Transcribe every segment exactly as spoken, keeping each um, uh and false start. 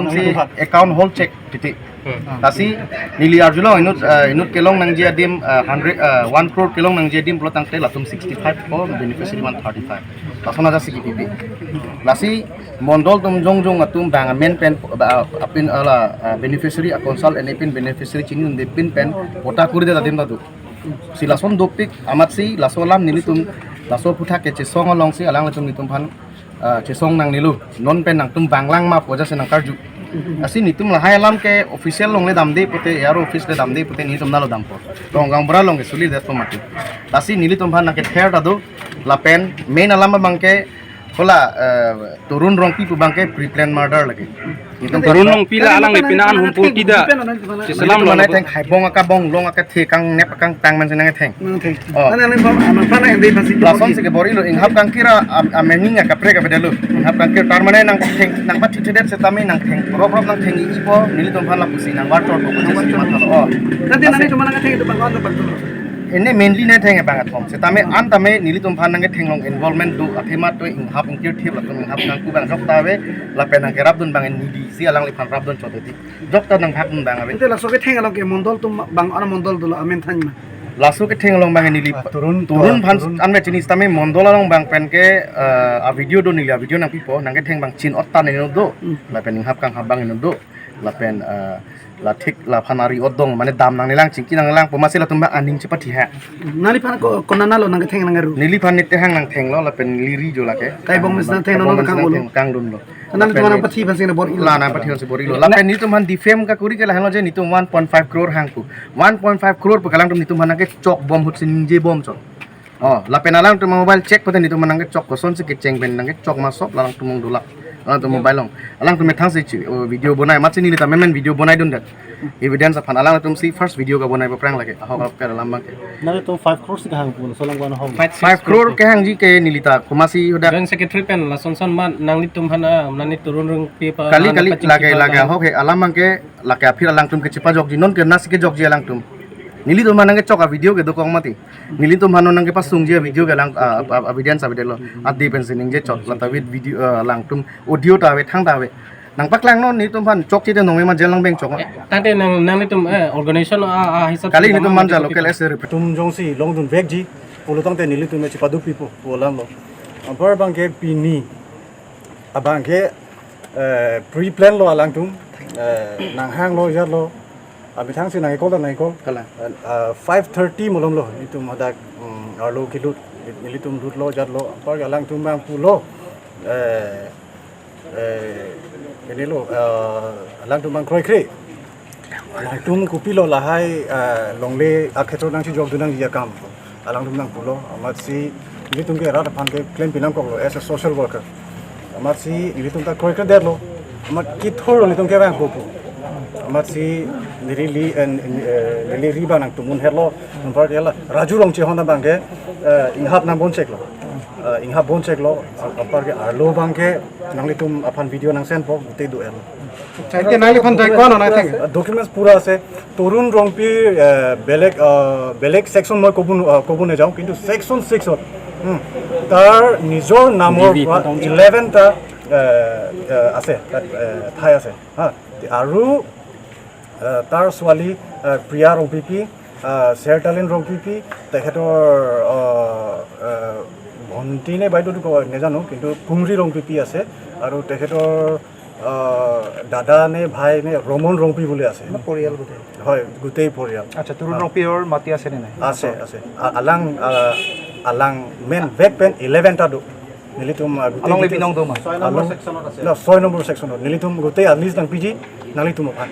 atum si account hold check titi. Lasi neli arjulong inut, eh, inut kelong nangji adim, eh, hundred, eh, one crore kelong nangji adim pulo tangte latum sixty five ko beneficiary man thirty five. Lason aja si kipipi. Lasi mondol atum jongjong atum bang amen pen, ba, apin ala, eh, beneficiary a consult ene pin beneficiary chinidunde pin pen pota kuri de adim ta do. Si lason dopik amat si laso alam nelitum laso aputhak kechesong along si alanglitum nelitum aphan ah, chesong nangnelo, non pen nangtum banglang ma pu jase nangkarju. Lasi netum lahai alam ke official along le damde pute, A R O office le damde pute netum nalo dampo. Ronggang bra along ke suli det po mati. Lasi nelitum aphan nangkether ta do, lapen main alam abang ke hala, eh, Torun Rongpi pu abang ke pre-plan murder lake. Netum Torun Rongpi la alang le pina an humpur tida. Selam lo. Nangtheng, haibong akabong, long akathe, kangnep kangtang man si nangtheng. Nangtheng. Oh. Lason si kebor-ilo, inghap kangkir a, a, a meaning akaprek avedetlo. Inghap kangkir tar mane nangtheng, nangpathi thedet setame nangtheng, rop rop nangtheng-i po, nelitum aphan lapusi nangvarchor po, nangvarchor po. Oh. Nanti nanti cuma nangtheng itu bang, bang, bang. Ini mainly nangtheng abang athom. Setame an tame nelitum aphan nangkethenglong involvement do, athema to inghap ingkir thip latum inghap nangku abang jokta ave, lapen nangkerapdun abang neli si alangliphan rapdun chot eti. Jokta nanghapdun abang ave. Ante laso ketheng along ke mondol atum bang, ana mondol dolo amen than ma? Laso ketheng along abang neli, ah, Torun, Torun, ah, aphan Torun. An me chini setame mondol along abang pen ke, eh, a video do neli a video nangpipo, nangketheng abang chin-ot ta neli do. Hmm. Lapen inghap kanghap abang neli do. Lapen, eh, la thik laphan ari-ot dong, mane dam nangnelang chingki nangnelangpo, masi latum abang aning chepathi ha. Nangliphan ko, konatlo nangketheng nang-aru? Neliphan ne tehang nangthenglo, lapen neli ri jo lake. Kaibong mes nangtheng, kaibong mes nangtheng, nangtheng, kangdunlo. Nanglitum aphan nangpathi aphan si nang bor-ilo. La nangpathi aphan si bor-ilo. Lapen netum aphan defame kakuri ke lahenlo je netum one point five crore hangpu. One point five crore pu ke alangtum netum aphan nangkechok bom ahut si ningje bom chot. Oh, lapen alangtum mobile check pute netum aphan nangkechok, kosonsi kecheng pen nangkechok ma sop alangtum along dolak. Alangtum mobile along. Alangtum methang si chi, oh, video bonai, amatsi neli ta memen video bonaidundet. Evidence aphan alangtum si first video kabonai aphrang lake. Ahok ahok ke alam abang ke. Nanglitum five crore si kehang pu, laso along ko-an ahok? Five crore kehangji ke neli ta, komatsi hadak. Joint secretary pen lason son ma nanglitum aphan, ah, nangli Torun Rongpi aphan, kali, ah, kali, nangpachingki lake, aphan lake, ah. Ahok he, alam abang ke, lake aphi alangtum kechepajokji, non ke nasi kejokji alangtum. Nelitum aphan nangkechok a video ke dokok mati. Nelitum aphan nangkepasungji a video ke alang, ah, ah, ah, evidence avedetlo. Adi pensi ningje chot, lata with video, ah, alangtum audio ta ave, thang ta ave. Nangpaklangnon, netum aphan chokche te nong ema jail nangbeng chok. Eh, tangte nang, nanglitum, eh, organization a, a hisap kali si netum damang manja mati local kopi? S A rep. Netum jongsi longdunvekji pulo tangte nelitum chepaduk pipo pu alamlo. Anpar abang ke pini abang ke, eh, pre-plan lo alangtum, eh, nanghanglo jatlo. Amethang si nang-call ta nang-call. Kalang. Eh, eh, five thirty malomlo, netum hadak, mm, arlo kelut, nelitum lutlo jatlo, anpar ke alangtum abang pulo, eh, eh, inilo, eh, alangtum abang kroikre. Alangtum kopilo lahai, eh, longle akhetro nangchejokdun nangji akam. Alangtum nangpulo, amatsi nelitum ke rat aphan ke klem pinangkoklo as a social worker. Amatsi nelitum ta kroikredetlo, amat kithurlo nelitum kevangpo pu. Amatsi neli ri, eh, eh, neli ri abang nangtumun herlo, anpar ke la Raju Rongchehon abang ke, eh, inghap nangboncheklo. Eh, inghap boncheklo, anpar ke arlo abang ke nanglitum aphan video nangsendpo, gutei do-etlo. Acha, ke nangliphan jai ko-an nangtheng? Documents pura ase. Torun Rongpi, eh, belek, eh, belek section moi kobu nu-, eh, kobu nejau, kintu section six ot, hmm, tar nijor namor eleven ta, eh, eh, ase, tat, eh, thai ase. Ha, aru, eh, tar suali, eh, Priya Rongpipi, eh, Sertalin Rongpipi, tekhetor, eh, eh, bhonti ne baido ko nejanu, kintu Kungri Rongpipi ase, aru tekhetor, ah, dada ne bhai ne Romon Rongpi buli ase. Ama poriyal gotei? Hoi, gotei poriyal. Acha, Torun Rongpir mati ase ne nai? Ase, ase. A-, alang, ah, alang men vek pen eleven ta do. Nelitum, ah, gotei along le details binong do ma? Along, soi number section ot ase. Na, soi number section ot. Nelitum gotei a list nangpiji, nanglitum aphan.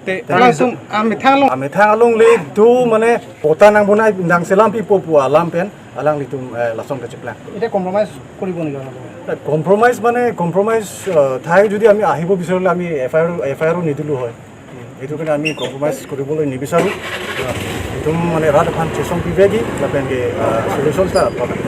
Te, te alangtum, amethang along. Amethang along le do mane pota nangbonai nangselam pipo pu alam pen alanglitum, eh, lason kacheplang. Ite compromise koribo niki alangtum? Eh, compromise mane compromise, eh, thai jodi ami ahibo bisarile ami F I R, F I R nidilo hoi. Etu karone ami compromise koribole nibisaru. Etum mane rat aphan chesong pivekji, lapen ke, eh, solution ta pathak.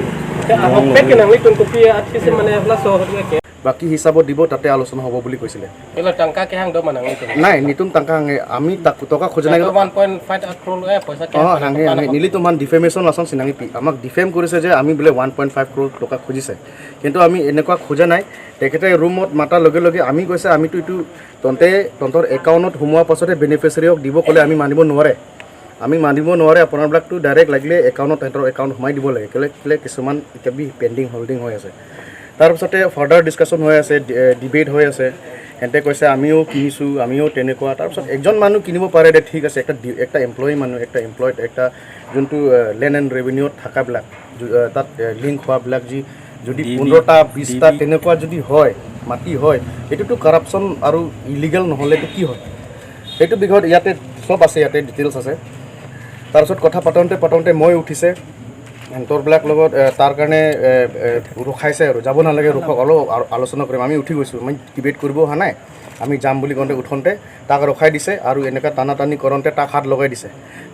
Te ahokpet ke nanglitum kopi at kisi mane laso ahokpet ke? বাকী হিচাপত দিব, তাতে আলোচনা হ'ব বুলি কৈছিলে। Ilo tangka kehang do ma nanglitum? নাই, নিতুম tangka hang, আমি তাক টকা খোজা নাই। One point five crore, eh, poisa ke? অ, hang, hang, nelitum aphan defamation lason si nangpi. আমাক ডিফেম কৰিছে যে আমি বোলে ওৱান পইণ্ট ফাইভ ক্ৰ'ৰ টকা খুজিছে, কিন্তু আমি এনেকুৱা খোজা নাই। তেখেতে ৰুমত মাতাৰ লগে লগে আমি কৈছে, আমিতো এইটো তন্তে, তন্তৰ একাউণ্টত সোমোৱাৰ পাছতে বেনিফিচিয়াৰীক দিব ক'লে আমি মানিব নোৱাৰে। আমি মানিব নোৱাৰে, আপোনালোকতো ডাইৰেক্ট লাগিলে একাউণ্টত, তেহেঁতৰ একাউণ্ট সোমাই দিব লাগে। কেলে, কেলে কিছুমান এতিয়া বি পেণ্ডিং হল্ডিং হৈ আছে। তাৰপিছতে ফাৰ্ডাৰ ডিছকাশ্যন হৈ আছে, ডি-, এ, ডিবেট হৈ আছে। সিহঁতে কৈছে, "আমিও কিনিছোঁ, আমিও তেনেকুৱা।" তাৰপিছত একজন মানুহ কিনিব পাৰে দে, ঠিক আছে, একটা ডি-, একটা এমপ্লয়ী মানুহ, একটা এমপ্লয়ড, একটা যোনটো, এ, লেণ্ড এণ্ড ৰেভিনিউত থাকাবিলাক, যো-, এ, তাত, এ, লিংক হোৱাবিলাক, যি যদি ডি বি, পোন্ধৰটা, বিশটা ডি বি। তেনেকুৱা যদি হয়, মাটি হয়, এইটোতো কাৰাপশ্যন আৰু ইলিগেল নহ'লেতো কি হয়? সেইটো বিষয়ত ইয়াতে চব আছে, ইয়াতে ডিটেইলছ আছে। তাৰপিছত কথা পাতোঁতে পাতোঁতে মই উঠিছে, এণ্টৰবিলাক লগত, এ, তাৰ কাৰণে, এ, এ, ৰখাইছে আৰু, "যাব নালাগে, ৰখক, অলপ আ-, আলোচনা কৰিম।" আমি উঠি গৈছোঁ, আমি ডিবেট কৰিব অহা নাই, আমি যাম বুলি কওঁতে উঠোঁতে তাক ৰখাই দিছে আৰু এনেকুৱা টানা টানি কৰোঁতে তাক হাত লগাই দিছে,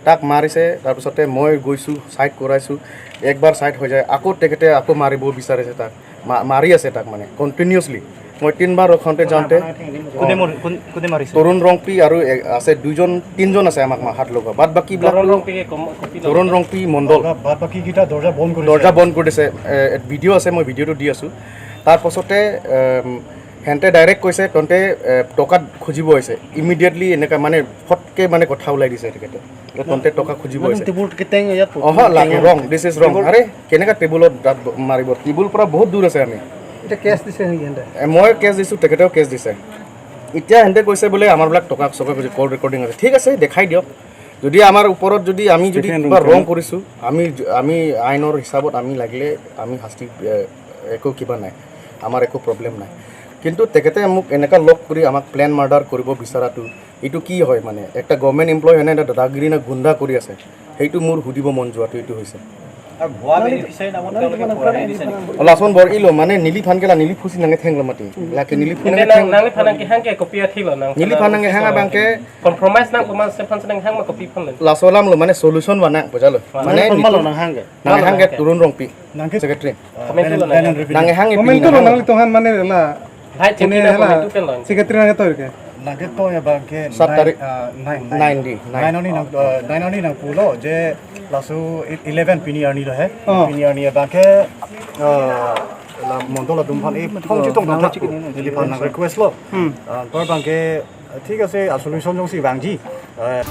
তাক মাৰিছে। তাৰপিছতে মই গৈছোঁ, চাইড কৰাইছোঁ, একবাৰ চাইড হৈ যায়, আকৌ তেখেতে আকৌ মাৰিব বিচাৰিছে তাক, মা-, মাৰি আছে তাক মানে কণ্টিনিউচলি। মই তিনিবাৰ ৰখাওঁতে যাওঁতে কোনে মৰি-, কোন-, কোনে মাৰিছে? তৰুণ ৰংপি আৰু এ-, আছে দুইজন, তিনিজন আছে আমাক মা-, হাত লগোৱা। বাদ বাকীবিলাক তৰুণ ৰংপিয়ে কম-, কপি তৰুণ লগালে? ৰংপি মণ্ডল। বাদ বাকীকেইটা দৰ্জা বন্ধ কৰিছে। দৰ্জা বন্ধ কৰি দিছে। এ, ভিডিঅ' আছে, মই ভিডিঅ'টো দি আছোঁ। তাৰ পাছতে, এম, হেঁতে ডাইৰেক্ট কৈছে, "তহঁতে, এ, টকা খুজিব আহিছে।" ইমিডিয়েটলি এনেকুৱা মানে ফটকে মানে কথা ওলাই দিছে তেখেতে। যে তহঁতে টকা খুজিব মানে আহিছে। টেবুল কেটেং ইয়াত অহ, লাগে, টেবুল। ৰং, this is wrong। টেবুল। আৰে, কেনেকা টেবুলত দাঁত ব-, মাৰিব? টেবুল পৰা বহুত দূৰ আছে আমি। এতিয়া কেছ দিছে নেকি সিহঁতে? এ, মই কেছ দিছোঁ, তেখেতেও কেছ দিছে। এতিয়া সিহঁতে কৈছে বোলে আমাৰবিলাক টকা চকা খুজি, কল ৰেকৰ্ডিং আছে। ঠিক আছে, দেখাই দিয়ক। যদি আমাৰ ওপৰত যদি আমি যদি ষ্টিফেন কিবা ৰুম ৰং কেনে? কৰিছোঁ, আমি জ-, আমি আইনৰ হিচাপত আমি লাগিলে আমি শাস্তি, এ, একো কিবা নাই, আমাৰ একো প্ৰব্লেম নাই। কিন্তু তেখেতে মোক এনেকা লগ কৰি আমাক প্লেন মাৰ্ডাৰ কৰিব বিচৰাটো, এইটো কি হয় মানে? এটা গভৰ্ণমেণ্ট এমপ্লয়ী হয়নে, এটা দাদাগিৰি না গুণ্ডা কৰি আছে? সেইটো মোৰ সুধিব মন যোৱাটো এইটো হৈছে। আৰু ভুৱা বেনিফিচিয়াৰী নামত তেওঁলোকে ভৰাই দিছে নেকি? Last one bor ilo, mane neliphan ke la neliphu si nangkethenglo mati. Lake neliphu Ente nangketheng. Nang, nangliphan nangkehang ke kopi athilo nang. Neliphan nangkehang abang ke. Compromise nang komat se phan se nanghang ma kopi phan len. Last one lo mane solution wana pojalo. Mane nangliphan ma lo nitu nanghang ke? Nanghang ke Tun Rongpi. Nangke secretary. Comment lo nang. Nangkehang ke comment pini lo nang. Nanglitum aphan mane la. Bhai, chini chini hala comment pen lo. Secretary nang toir ke. Nangketoi abang ke sat tarik nine, ah, nine, nine di, nine. Nine arni nang, ah, nine arni nangpulo je laso e-, eleven pini arni lo he. Oh. Pini arni abang ke, ah, la mondol atum aphan e phong chetong nang nangthak chikini. Neliphan nang request lo. Hmm. Ah, anpar abang ke, thik ase, ah, solution jongsi vangji. Ah.